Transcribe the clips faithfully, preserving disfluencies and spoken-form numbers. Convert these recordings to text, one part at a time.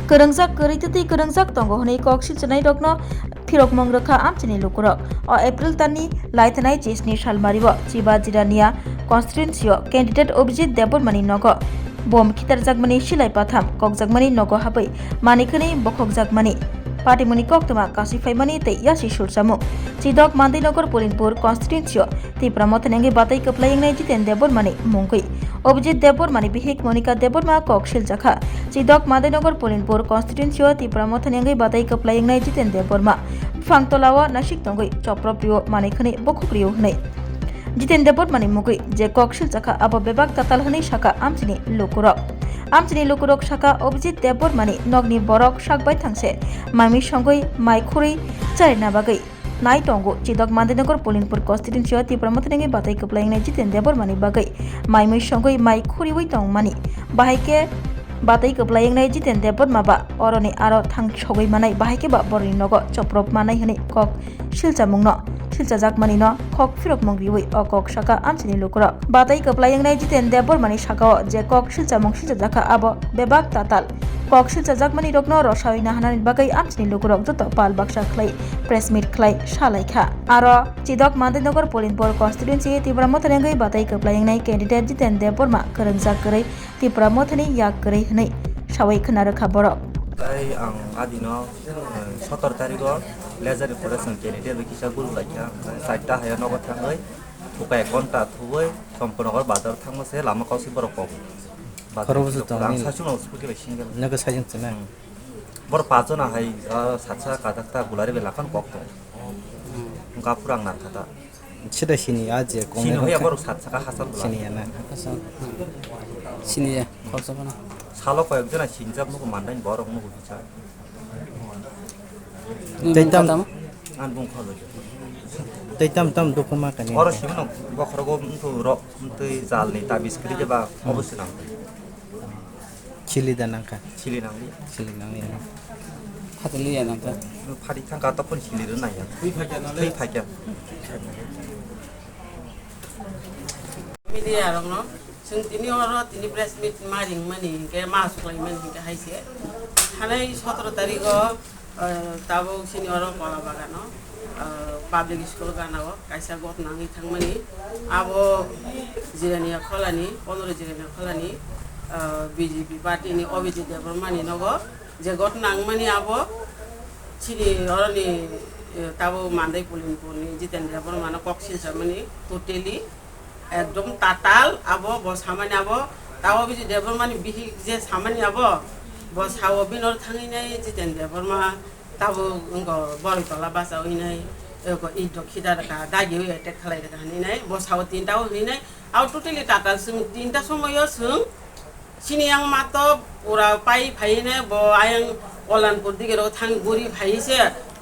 Kwrwngjak kwrwi twtwi kwrwngjak tongo hwnwi kok silchanairokno phirokmung rwkha amchini lukurok. O April talni laithanai chisni salmario Chiba Jirania constituency-o candidate Abhijit Debbarmani nogo bomb khitarjakmani silai patham kokjakmani nogo habwi manikhwnwi bokhokjakmani patimungni koktwma kasui phaimani tei yasi sulchamung. Chidok Mandainagar Polinpur constituency-o Tipra Mothani wngwi batwi kwplai wngnai Jiten Debbarmani mungwi Abhijit Debbarmani bihik Monika Debbarma kok siljakha. Chidok Mandainagar Polinpur constituency-o Tipra Mothani wngwi batwi kwplai wngnai Jiten Debbarma buphang tola-o nasik tongwi choproprio manikhwnwi bokhokrio hwnwi Jiten Debbarmani mungwi je kok siljakha abo bebak tatal hwnwi sakha amchini lukurok. Amchini lukurok sakha Abhijit Debbarmani nokni borok sak baithang se maimui songwi mai khurwi charina bagwi nai tongo. Chidok Mandainagar Polinpur constituency-o Tipra Mothani wngwi batwi kwplai wngnai Jiten Debbarmani bagwi maimui songwi mai khuriwi tongmani. Bahai khe batwi kwplai wngnai Jiten Debbarma ba oroni aro thang sogwi manai, bahai khe ba boroni nogo choprop manai hwnwi kok silchamungno silchajakmanino kok phirokmung riwi o kok sakha amchini lukurok. Batwi kwplai wngnai Jiten Debbarmani sakao je kok silchamung silchajakha abo bebak tatal. Kok silchajakmani rokno rosai naharnani bagwi amchini lukurok joto pal baksa khlai press meet khlai salaikha. Aro Chidok Mandainagar Polinpur constituency Tipra Mothani wngwi batwi kwplai wngnai candidate Jiten Debbarma kwrwngjak kwrwi Tipra Mothani yak kwrwi hwnwi sawi khna rwkha borok. Tai ang adino, eh, sotor tarigo Leisure Forest ni candidate bai kisa gul laikha, charta hayo nogo thangwi, thukai ek ghonta thuwi Champanagar bazar thangma se lama kausi borok kok. Bazar Khoro bwswk thangwi tongmani ang saichung no scooty bai single. Naga saichung chwna. Hmm. Borok pachona hai, ah, satsa kajakta gulari bai lakan kok tong. Wngkha phurang narkha ta. Sida sini a je kok Sini nai hoya kha. Borok sat saka hasal bwla. Sini ya na. Hasal. Sini ya, khorsa bana. Salo koyok jona sinjak nugo mandai borok nugo bicha. Tei tam. An bung kholo. Tei tam tam dukuma kani. Oro sini no bokhorogo mtu rok mtui jalni tabis kri jeba obo sinam. Chili da nangkha. Chili nangli. Chili nangli ya. Phatili ya nangkha. Phari thangka tokon chili rw nangya. Twi phakya nangli. Twi phakya. Media rokno chwng tini oro tini press meet ma ringmani hinkhe ma suklaimani hinkhe hai se. Thanai sotoro tarigo, eh, tabuk sini oro Kola Bagano, eh, public school gana o kaisa got nangwi thangmani. Abo Jirania Kholani, pondro Jirania Kholani, eh, B J P party ni Abhijit Debbarma ni nogo je got nangmani abo chini oroni, eh, tabuk Mandai Pulinpur ni Jiten Debbarma no kok silchamani totally ekdom tatal abo bo samani abo tabuk Abhijit Debbarma ni bihik je samani abo bo sao bini oro thangwi nai Jiten Debbarma tabuk wngkha Boroi Tola bacha wi nai eko ito khida rwkha dagi wi attack khlai rwkha hinwi nai bo sao tinta o hinwi nai abo totally tatal chwng tinta somoio chwng Sini yang mato pura pai phai ne bo ayang Olanpur dige ro thang guri phai se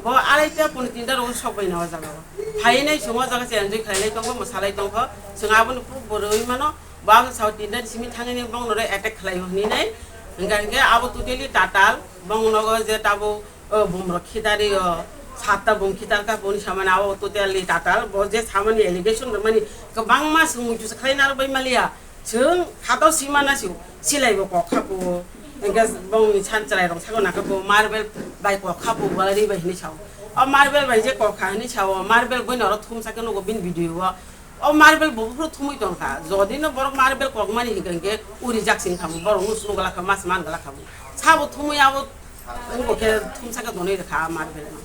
bo arai ta pun tinta ro sok bai na o jaga o. Phai ne sung o jaga se enjoy khlai lai tongo, mwsa lai tongo. Sung abo ni puk bo roi mano, bo ang sao tinta simi thang ne bong no re attack khlai o hini nai. Hingka hingke abo totally tatal bong nogo je tabo, o, bum rok khitari o, satta bum khitar ka boni samani abo totally tatal. Bo je samani allegation rok mani kwbangma sung muitu se khlai na rok bai maliya. Chwng khato sima na si, silai bo kok kha po. Engke bongni san chwrai rok sako naka po, marble bai kok kha po, gallery bai hinwi sao. O marble bai je kok kha hinwi sao, marble boino oro thumsa khe nugo bini video o. O marble bo buphuru thumwi tong kha. Jodi no borok marble kok mani hinkhe uri jak sing khamu, borok nus nugala khamu, mas man gala khamu. Sabo thumwi abo wngbo khe thumsa khe donwi rwkha a marble no.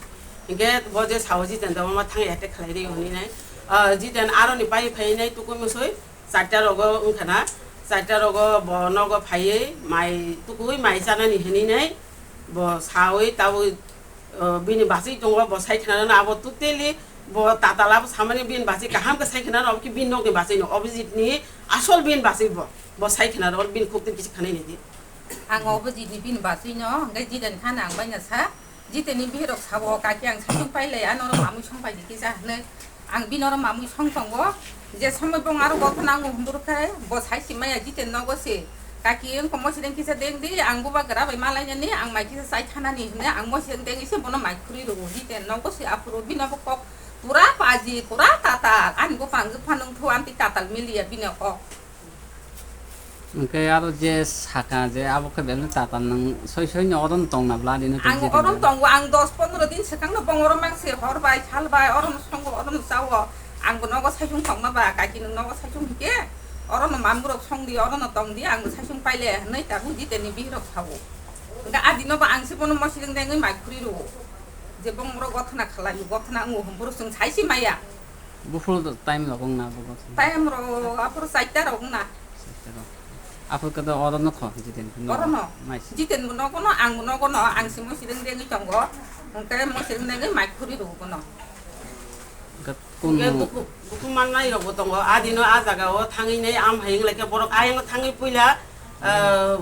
Hinkhe bo je sao Jiten Debbarma thang attack khlai ri hwnwi nai. Ah, Jiten aroni pai phai nai tukui musui. Charta rogo wngkha na, charta rogo bo nogo phaiwi mai tukui mai chanani hinwi nai bo sawi tabwi, o, bini bachwi tongo bo sai khna rwna abo totally bo tatal abo samani bini bachwi kaham khe sai khna rwna obo khe bini nokni bachwi no Abhijit ni asol bini bachwi bo, bo sai khna rwna bini khuk twi kisa khanai nai di. Ang Abhijit ni bini bachwi no hwnkhe Jiten kha na ang bai na sa. Jiteni bihirok sabo, "Kaki, ang saichung pailai, ano oro mamui song pai di kisa," hinwi. Ang bini oro mamui song tongo, je somoi bong aro gotho nango hwnbwrwk khe, bo sai si maya Jiten nogo se, "Kaki, wngkha mosideng kisa deng di, ang bubagra bai malainani, ang mai kisa chai thanani," hinwi ang mosideng dengwi se bono mai khurui rwo. Jiten nogo se aphuru bini abo kok pura paji, pura tatal, ani bupha wngkha phano wngthu amtwi tatal miliya bini kok. Hwnkhe aro je saka je abo khe belai tata nwng soi soi no oro no tong na bla dino tong Ang je oro tong. Tongo, ang dos pondro din swkang no bong oro mang se hor bai, sal bai, oro no songo, oro no chao. Ang bo nogo saichung tongma ba, kaki nwng nogo saichung hike, oro no mamung rok song di, oro no tong di, ang bo saichung paile, hwnwi tabuk jiteni bihirok sao. Hwnkhe a dino bo ang se bono mosireng dengwi mai khuri rwo. Je bong oro gothana khalai, gothana wngo hwn borok chwng sai se maya. Buphuru time rok wngna bugo. Time rok aphuru chaita rok wngna. Chaita rok. Aphuru khe do oro no kho, Jiten khe no. Oro no. Nice. Jiten bo nogo no, ang bo nogo no, ang se mosireng dengwi tongo. Hwnkhe mosireng dengwi mai khuri rwo bono. Hwnkhe kun Hwnkhe mo- dukhu, dukhu mannai rok bo tongo. A dino a jaga o thangwi nei am hai wng lai khe borok ayang thangwi puila, ah,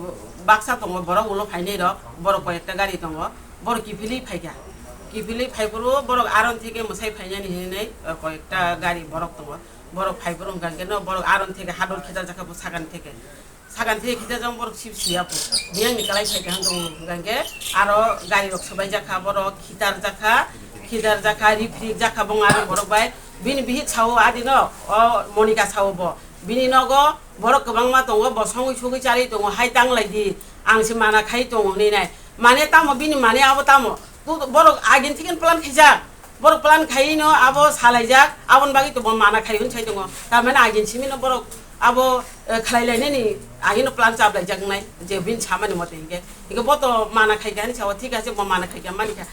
baksa tongo borok ulo phainai rok. Borok koi ekta gari tongo. Borok kiphilwi phaikha. Kiphilwi phaiphuru borok aron theke mwsai phainani hinwi, eh, koyekta gari borok tongo. Borok phaiphuru hwnkha hwnkhe no borok aron theke hadol khitar jakha bo sagan theke. Sagan theke khitar jang borok sip siya phu. Biyangni kalai phaikha hwnkha hwnkha hwnkhe aro gari rok swbai jakha borok khitar jakha, khitar jakha, riprik jakha bong aro borok bai. Bini bihik sao adino, o Monika sao bo. Bini nogo borok kwbangma tongo, bo songwi sugwi charwi tongo, hai tanglai di, ang se mana khai tongo hinwi nai. Mane tamo bini mane abo tamo? Tu borok agin thikin plan khaijak. Borok plan khaino abo salaijak, aboni bagwi to bo mana khai hwn sai tongo. Tar mane agin simino borok abo, eh, khlai lainani agino plan chap laijak nai je bini samani mote hinkhe. Hinkhe bo to mana khai kha hinwi sao, thik ase bo mana khai kha mani kha.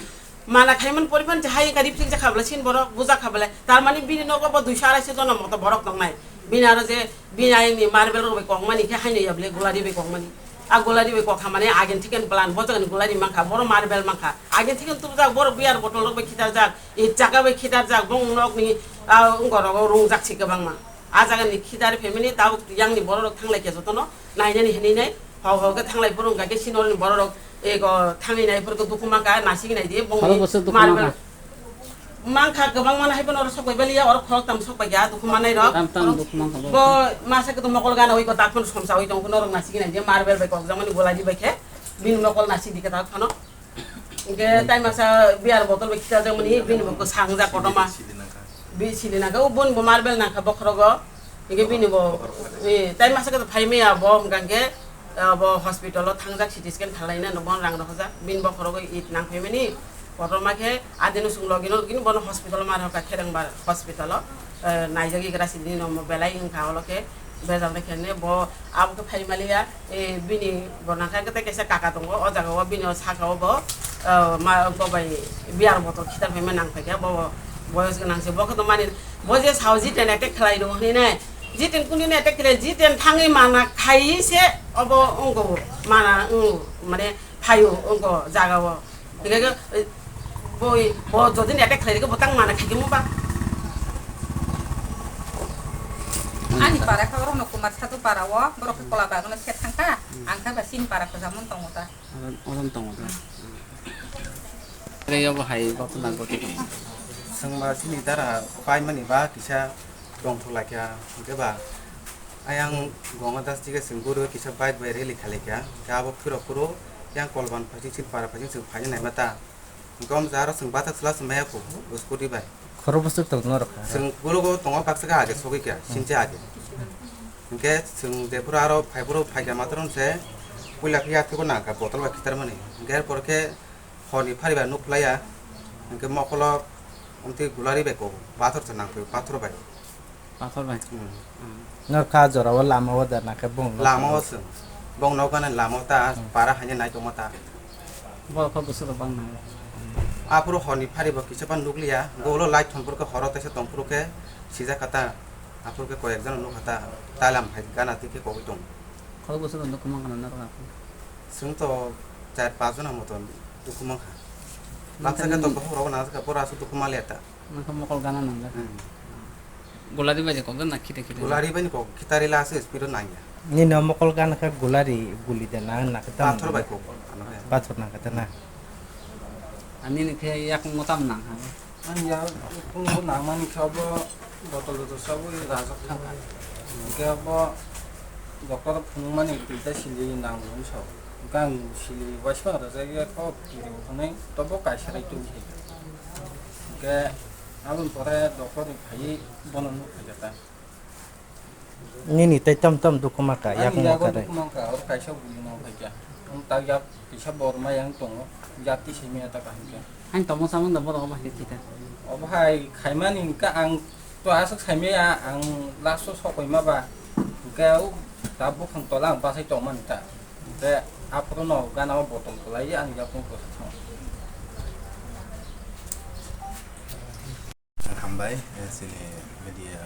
Mana khaimani poripan je hai ka ripsing jakha bwlai sin borok bujakha bwlai. Tar mane bini nogo bo duiso araisho jona moto borok tongnai. Bini aro je bini ayangni marble rok bai kokmani khe haino ya bwlai gulari bai kokmani. A gulari bai kokha mane agin thiken plan bo jagani gulari mankha, boro marble mankha. Agin thiken tubujak borok beer bottle rok bai khitarjak, it chaka bai khitarjak, bong nokni, ah, wngkor rogo rungjak si kwbangma. A jagani khitar family tabuk yangni borok rok thanglai khe jotono nainani hinwi nai. Hok hok khe thanglai phuru hwnkha khe sinorni borok rok ego thangwi nai phuru khe dukhu mankha, nasing nai di bongni marble. Mankha kwbangma no hai phano oro sok bai baliya, oro khorok tam sok bai ya dukhu manai rok. Tam tam dukhu mankha bo. Bo masa khe to mokol gana oi ko tak phano somsa oi tong phano rok nasing nai di marble bai kok jamani golai di bai khe bini mokol nasing di khe tak phano. Hingke tai masa beer bottle bai khita jak mani bini bo kwsang jak kotorma. Bi sili nangkha, o boni bo marble nangkha bokhorogo. Hingke bini bo, eh, tai masa khe to phai maya bo hingka hingke, eh, bo hospital o thangjak C T scan khlaina no bono rang rohorjak. Bini bokhorogo it nang phai mani kotorma khe adino chwng logi no logi no bono hospital o ma rohorkha Kherengbar hospital o, eh, naijak igra sidi no belai wngkha olo khe. Bejal de khe ne bo abo khe phai maliya, e, bini bo nang khe tei kaisa kaka tongo, o jaga o bini o saka o bo, e, ma, bo bai beer bottle khitar phaima nang phaikha, bo boyos gwnang se, bo khe to mani, bo je sao jiten attack khlai rw hwnwi nai, jiten kuni nai attack khlai, jiten thangwi mana khai se obo wngko mana, wng, mane phaio wngko jaga o. Hingke, eh, boi, bo jodi ni attack khlai rikhe, bo tang mana khai khe mo ba? Ani para khe oro no Kumar Sadhu para o, borok khe kola bagwi no se thang kha, ang khe ba chini para khe jamon tongo ta. Orom, orom tongo ta. Tei obo hai bo khna goti. Chwng ba chini dara pai mani ba kisa tong thok lai kha, hingke ba ayang gonga das dige chwng guru kisa bike bai rally khalai kha, hingke abo phiro phuro yang kolban phai chwng chini para phai chwng chwng phai nai ma ta. Gom jaro chwng bathak chwla chwng maya kho, scooty bai. Khoro bwswk tong norok kha. Chwng gulugo tongo baksa khe age sogwi kha, sinche age. Hinkhe chwng jephuru aro phaiphuru phaikha matwrwng se puila khe yathego nangkha botol bai khitarmani. Hinkhe er pore khe horni phari bai nukhlaiya. Hinkhe mokolo omtwi gulari bai kok, pathor se nangkhe, pathor bai. Pathor bai. Hmm. Hmm. Nor kha jora o lama o da na khe bung no. Lama o chwng. Bung no gana lama o ta, hmm, para haino nai tongma ta. Bo kha bwswk rok bang nai. Aphuru horni phari bo kisa phano nukliya. Go ulo light thon phuru khe horo teisa tong phuru khe sijak kha ta. Aphuru khe koi ek jona nukha ta. Talam hai gana twi khe kogwi tong. Kha bwswk rok nukha man khana naro aphuru. Chwng to char panch jona moto nukha man kha. Baksa khe to bohrok nang kha pura aswk nukha man liya ta. Nokha mokol gana nangjak. Hmm. Gulari bai je kok na khite khite. Gulari bai ni kok khitari la se speed o nangya. Nini o mokol gana khe gulari guli de na na khe tam. Pathor bai kok. Pathor na khe na. Ani ni khe yak motam nang ha. Ani ya kung bo nang mani khe bo botol botol sabo rajak thang. Khe bo doctor phunuk mani twi ta sili nang mani so. Gang sili waisma rajak ya kok twi hwnwi to bo kaisa rai twi. Hingke aboni pore doctor ni phaiwi bono nuk phaikha ta. Nini tei tom tom dukhu maka, ani yakung yago maka dai. Dukhu mangka, oro kaisa bui no phaikya. Ang tak yak kisa bor ma yang tongo, jati simi ata kaham khe. Ang tomo samung da borok obo hai khe ta. Obo hai khaimani hwnkhe ang to aswk saimaya, ang last o sok koima ba. Hwnkhe o ta buphang tola ang bachai tongmani ta. Hwnkhe aphuru no gana o botol kwlai ang yakung kwsa thang. Hambai, eh, chini media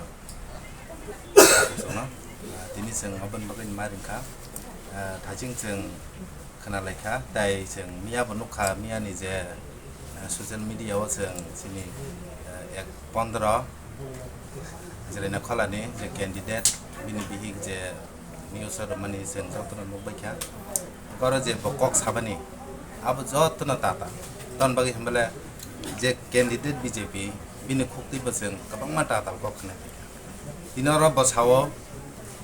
sono. Ah, tini chwng oboni bagwi ma ringkha. Ah, thaiching chwng khna laikha, tai chwng miya bo nukha, miya ni je, ah, social media o chwng chini, ah, ek pondro Jirena Kholani je candidate, bini bihik je news o rwmani chwng jotono nukbaikha. Oro je bo kok sabani, abo jotono tata. Tamoni bagwi hwnbale je candidate B J P, bini khuktwi bo chwng kwbangma tatal kok khna phaikha. Tini oro bo sao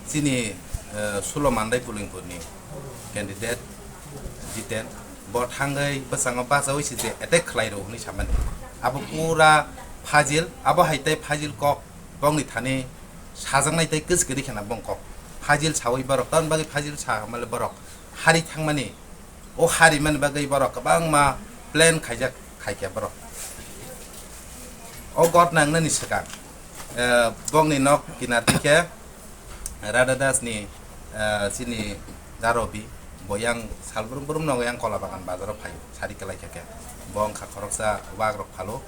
chini, eh, Sulo Mandai Pulingpurni candidate Jiten, bo thangwi bwskango bachaui se je attack khlai rw hwnwi samani. Abo pura fajil, abo hai tei fajil kok. Bongni thani sajaknai tei kwchwkiri kheno bong kok. Fajil saui borok, tamoni bagwi fajil sa hwnmale borok hari thangmani, o hari mani bagwi borok kwbangma plan khaijak khaikha borok. O gotna wngnani swkang, eh, bongni nok kinar dikhe Radha Das ni, eh, chini Darobi, bo yang sal brum brum nogo yang Kola Bagan bazaro phaio, sari kwlai kha khe. Bo wngkha khoroksa wak rok phalo,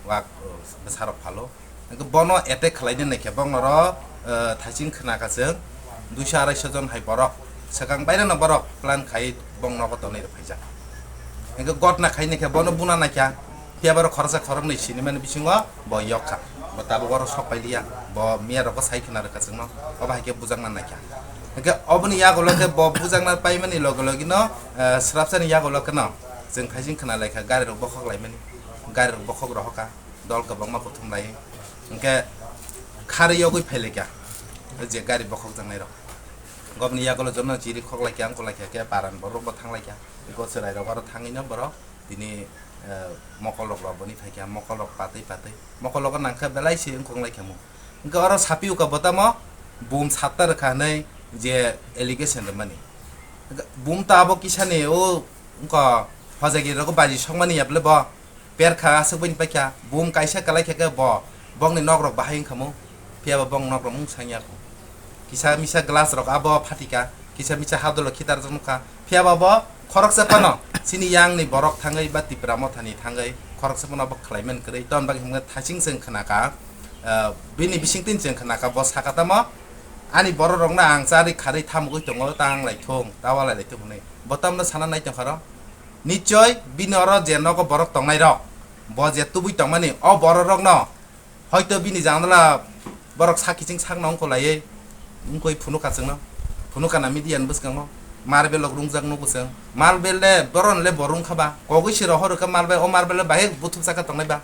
wak, eh, bwsa rok phalo. Hwnkhe bono attack khlaina naikhe bongno ro, eh, thaiching khna kha chwng duiso araisho jon hai borok. Swkang baireno borok plan khai bong nogo tonwi rw phaijak. Hwnkhe gotna khai naikhe bono buna naikha. Phiya borok khoroksa khoroknwi sinimani bisingo bo yok kha. Bo tabuk oro sok pailiya. Bo miya rogo sai khna rwkha chwngno. Obo hai khe bujakna naikha. Hwnkhe oboni yagulo khe bo bujakna paimani loge loge no, eh, swrapsani yagulo kheno chwng thaiching khna laikha gari rok bokhok laimani. Gari rok bokhok rohokha. Dol kwbangma kuthum lai, hwnkhe kharwi yogwi phailaikha je gari bokhokjaknairok. Gobni yagulo jono chiri khoklaikha, wngkulaikha khe paran borokbo thanglaikha. Eko chwrairok oro thangwino borok tini, eh, mokolrok rwboni phaikha, mokolrok patwi patwi. Mokologo nangkhe belai se wngkonglaikhamu. Hwnkhe oro sapiuka bo tamo bum satta rwkha hwnwi je allegation rwmani. Hwnkhe bum ta abo kisani o wngkha hojagirirogo baji sokmani ya bwle bo. Perkha aswk bini paikha, bum kaisa kwlai khe khe bo, bongni nok rok bahai wngkha mu, phiya ba bong nok rok mung sang ya kho. Kisa misa glass rok abo phatika, kisa misa hadolo khitar jak nukha, phiya ba bo khoroksa phano chini yang ni borok thangwi ba Tipra Motha ni thangwi khoroksa phano bo khlai man kwrwi, tamoni bagwi hwnkhe thaiching chwng khna kha, ah, bini bising tin chwng khna kha, bo saka tamo ani borok rok no ang charwi kharwi thamugwi tongo, ta wng lai thung, ta walai lai thung hwnwi, bo tamno sana nai tong kha ro. Nichoi bini oro je nogo borok tongnai rok, bo je tubui tongmani, o borok rokno hoito bini janala borok sak kiching sakno wngkholaiwi wngkoi phunukha chwngno, phunukha na media ni bwskango, marbel rok rungjak nugo chwng, marbel le boron le bo rungkha ba, kogwi se rohor rwkha marbel, o marbel le bahai buthuk saka tongnai ba.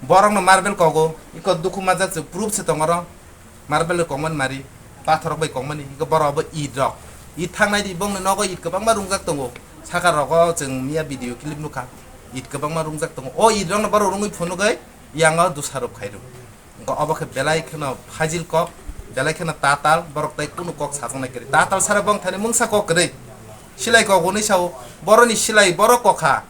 Borokno marbel kogo, iko dukhu majak se proof se tongo oro. Marbel kongmani mari, pathorrok bai kongmani, iko borok bo it rok. It thangnai di bongni nogo it kwbangma rungjak tongo. Saka rogo chwng miya video clip nukha. It kwbangma rungjak tongo. O it rokno borok rungwi phunugwi yango dusarop khairok. Iko obo khe belai kheno fajil kok, belai kheno tatal, borok tai kunu kok sajaknai kwrwi. Tatal sara bong thani mungsa kok kwrwi. Silai kok hwnwi sao, boroni silai borok kokha.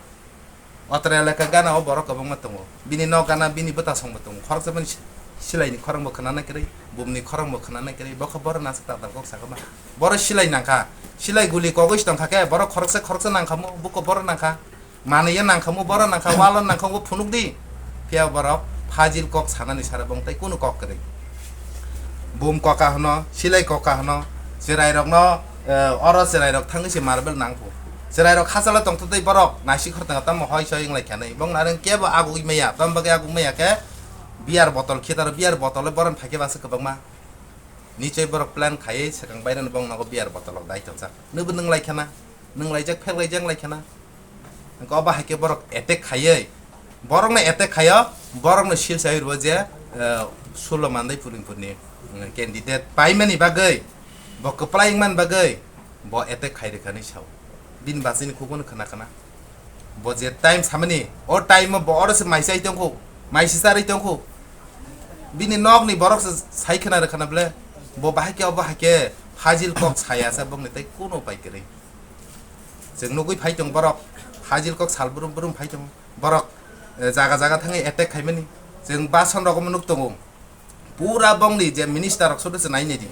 Otra elaka gana o borok kwbangma tongo. Bini nok gana bini bwtasongbo tongo. Khoroksa bini si-, silaini khorangbo khwnana kwrwi, bumni khorangbo khwnana kwrwi, bokha borok nasuk tatal kok sakha ma. Borok silai nangkha. Silai guli kogwi se tongkha khe borok khoroksa khoroksa nangkhamu, buko borok nangkha. Manwi ya nangkhamu, borok nangkha, walo nangkha, wngbo phunuk di. Phiya borok fajil kok sanani sara bong tai kunu kok kwrwi. Bum koka hwno, silai koka hwno, chwrairokno, eh, oro chwrairok thangwi se marbel nangkho. Chwrairok hachalo tongtwtwi borok naisik khortwngo tamo hoi soi wnglaikha nai. Bong nareng kebo agugwi maya, tamo bagwi agugwi maya khe beer botol khitaro, beer botol borok phaikhe basa kwbangma. Nichoi borok plan khaiwi swkang bairano bong nogo beer botol rok dai tongjak. Nwbo nwnglaikha na, nwnglaijak, pheklaijak wnglaikha na. Hwnkhe obo hai khe borok attack khaiwi, borokno attack khaio, borokno sil chaiwi rwo je, eh, Sulo Mandai Pulingpurni, mm, candidate paimani bagwi, bo kwplai wngmani bagwi, bo attack khai rwkha hinwi sao. Bini bachini khuk bono khna khna. Bo je time samani, o time o bo oro se mai chai tongkho, mai se charwi tongkho. Bini nokni borok se sai khna rwkha na bwle. Bo bahai khe, obo hai khe fajil kok saya se bongni tei kuno pai kwrwi. Chwng nugwi phai tong borok, fajil kok sal brum brum phai tong borok, eh, jaga jaga thangwi attack khaimani. Chwng bason rok omo nuk tongo. Pura bongni je minister rok sodo se nai nai di.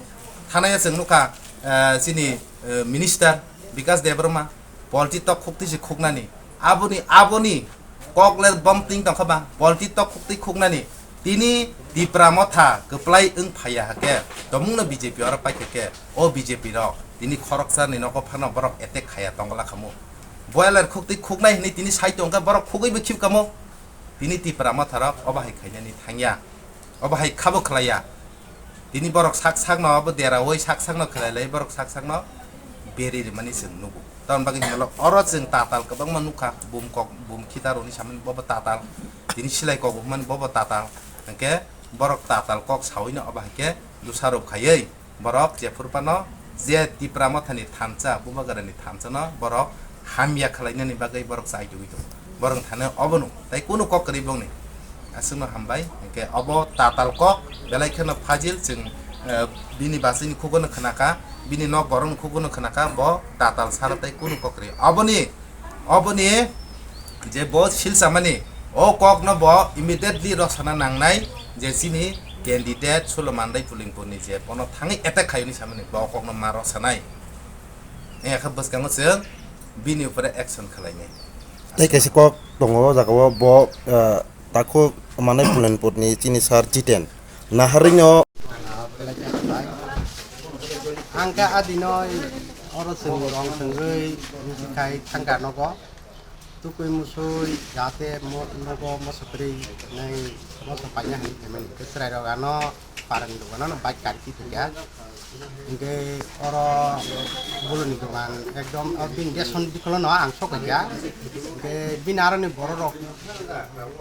Thanaya chwng nukha, eh, chini, eh, minister Bikas Debbarma, polti tok khukti se khuknani. Aboni, aboni kokler bom ting tongkha ba, polti tok khukti khuknani. Tini Tipra Motha kwplai wng phaiya hakhe, tomungno B J P oro paikha khe, o B J P rok tini khoroksa ni nogo phano borok attack khaiya tongla khamu. Boiler khukti khuknai hinwi tini sai tongkha, borok khugwi bo khibkamo. Tini Tipra Motha rok obo hai khainani thangya. Obo hai khabo khlaiya. Tini borok sak sakno abo deraui sak sakno khlai lai, borok sak sakno beri rimani chwng nugo. Tamoni bagwi hwnwi oro chwng tatal kwbangma nukha, bum kok, bum khitaroni samani bobo tatal, tini silai kok hwnmani bobo tatal, hwnkhe borok tatal kok sawino obo hai khe dusarok khaiwi borok jephuru phano je Tipra Mothani thansa, Bubagrani thansano borok hamya khlainani bagwi borok chai tugwi tongo. Borok thani obono tai kunu kok kwrwi bongni. Aswkno hambai, hwnkhe obo tatal kok, belai kheno fajil chwng, eh, bini bachini khugono khnakha, bini nok borokni khugono khnakha, bo tatal sara tai kunu kok kwrwi. Oboni, oboni je bo silsamani, o kokno bo immediately rosana nangnai je chini candidate Sulo Mandai Pulingpurni je bono thangwi attack khaiyoni samani, bo o kokno ma rosanai. Engkha bwskango chwng bini upore action khlainai. Tei kaisa kok tongo o jagao bo, ah, takhuk manai Pulenpurni chini sir Jiten. Naharino. Ang khe adinoi oro chwng rong thwngwi nisi khai thangkha nogo. Tukui musui jate mo-, nogo moso kwrwi nai moso paina hinwi phaimani. Tei chwrairok ano parani dogano no bike kari tongya. Hingke oro boloni dogan ekdom, o bini deson bikolo no ang sok kha. Hingke bini aroni borok rok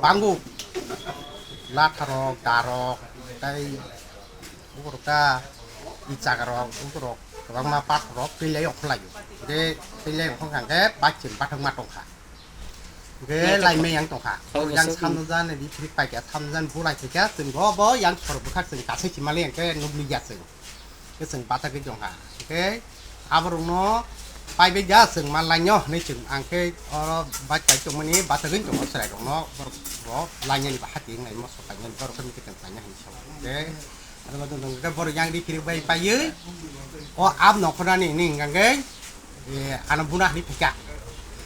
bango, latha rok, da rok, tai borok ta ichaga rok, borok kwbangma pathor rok twilai okhorlai o. Hingke twilai okhorkha hingke bachim bathokma tongkha. Hingke laimai yang tongkha. Yang samno jani di phrik paikha, samno jani bulai khaikha, chwng bo bo yang sor bwkhak chwng kasai chimali hingke nukliya chwng. Khe chwng bathagwi tongkha. Hwnkhe aborokno paibai da chwng ma lainw hwnwi chwng ang khe oro bike pai tongmani bathagwi tongo chwrairokno borok bo lainani ba hati wngnai moso painani borok khe mikhe chwng paina hinwi sao. Hwnkhe aro bo tongtong khe borok yang ri phirwi bai paiwi o ab nokhrani hwnwi hwnkha khe, eh, ano buna hinwi phaikha.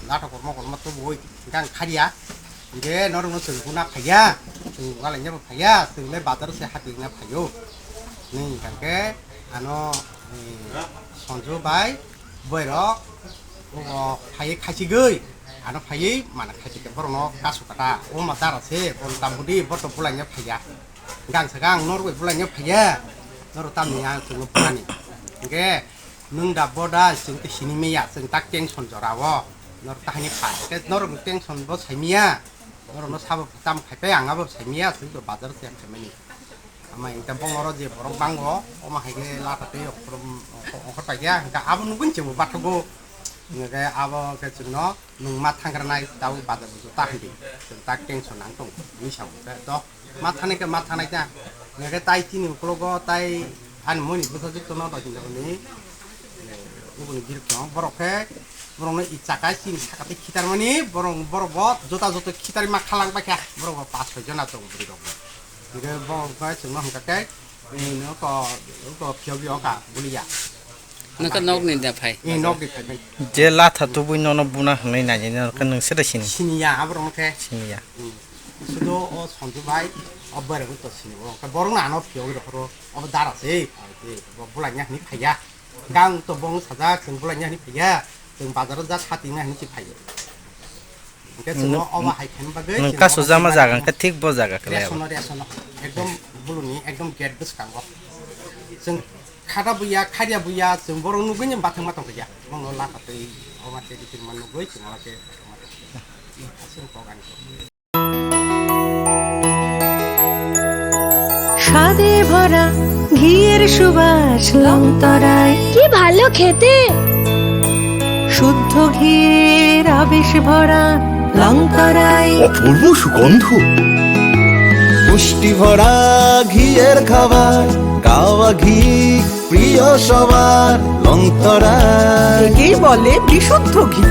Natok kormo kormo tubui hwnkhe ang kharya. Hwnkhe norokno chwng buna phaiya, chwng walaina bo phaiya, chwng le bazar se hati wngna phaio. Nini hwnkha khe ano, eh, Sonju bai boirok obo phaiwi khaichigwi, ano phaiwi mana khaichikhe borokno kasu kata, o ma dara se, bo tambudi, bo to bulaina phaiya. Gang sa gang norok bai bulaina phaiya, norok tamni ang chwngno bunani. Hwnkhe nwng da bo da chwng tei sini maya, chwng tak tension jora o, norok tahini pha, hwnkhe norok tension bo saimaya. Norokno sabo tam khaipai ang abo saimaya, chwng to bazar se khaimani. Ama ingta bongoro je borok bango, omo hai khe lata tei okhor, okhor paikha, hingkha abo nugwi chwngbo bathugo. Hingkhe abo khe chwngno nwng ma thangkranai, tabuk bazar bo ta hindi. Chwng tak tension ang tongo, hinwi sao khe to. Ma thanai khe ma thanai ta. Hingkhe tai chini ukologo tai ani moni bwsajwk tono doi hinjak ni. Uboni birok no borok khe borokno i chaka chini saka tei khitarmani borok, borok bo jota joto khitarwi ma khalang paikha borok bo pas soi jona tongo bwrwi rok bo. Hingke borok bai chwngno hwnkha khe, eh, noko, noko phiyogwi oka buliya. Nokha nokni da phai. Eh, nokni phai bai. Je latha tubui nono buna hwnwi nai nai nokha nwng sede sini. Siniya aborok nokhe. Siniya. Hmm. Sudo o Sonju bai o borok to sini. Borok no ano phiyogwi rohoro. Obo dara se, ai te, bo bulai nya hini phaiya. Gang to bong sajak, chwng bulai nya hini phaiya. Chwng bazar o ja sati nya hini si phaiya. Hingke chwng obo hai khaima bagwi nwng chwng kasu obo jama jaga hingke thik bo jaga khe lai. Resono, resono. Ekdom buluni, ekdom gate bwskango. Chwng khata buya, kharya buya, chwng borok nugwi ni bathang ma tongkha ya. Bono lama twi obo tei bitirma nugwi chwng obo khe aswk kok ani. স্বাদে ভরা ঘিয়ের সুবাস লংতরায়। কি ভালো খেতে! শুদ্ধ ঘিয়ের আবেশ ভরা লংতরায়। অপূর্ব সুগন্ধ। পুষ্টি ভরা ঘিয়ের খাবার। কাওয়া ঘি প্রিয় সবার, লংতরাই। একেই বলে বিশুদ্ধ ঘি।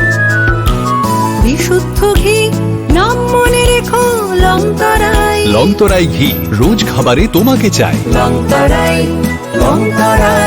বিশুদ্ধ ঘি, নাম মনে রেখো, লংতরাই। লংতরাই ঘি, রোজ খাবারে তোমাকে চাই। লংতরাই, লংতরাই।